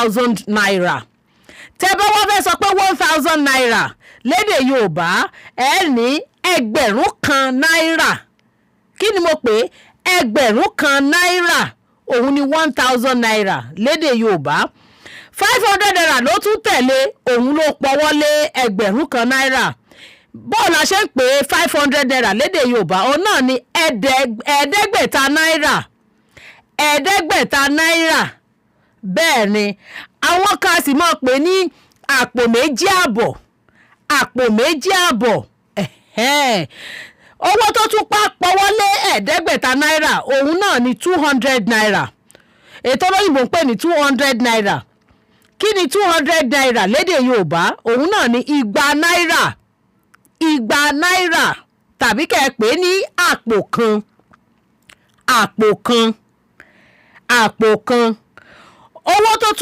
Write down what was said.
₦1,000. Tẹ́ bá wá fẹ́ sọ pé ₦1,000 lédè Yorùbá, ẹ ní ₦1,000. Kí ni mo pè é? ₦1,000, òun ni ₦1,000 lédè Yorùbá. ₦500 ló tún tẹ̀lé, òun ló pọwọ́ lé ₦1,000. Bọ́ọ̀ la ṣe ń pè é ₦500 lédè Yorùbá? Òun náà ni ₦500, ₦500. Bẹ́ẹ̀ ni, àwọn kan sì máa pè ní àpò méjì àbọ̀, àpò méjì àbọ̀. Ẹ̀hẹ́n. Owó tó tún pa pọwọ́ lé ₦500, òun náà ni ₦200, ètò olóyìnbó ń pè ní ₦200. Kí ni ₦200 lédè Yorùbá? Òun náà ni ₦200, ₦200, tàbí kẹ́ ẹ pè é ní àpò kan, àpò kan, àpò kan. Owó tó tún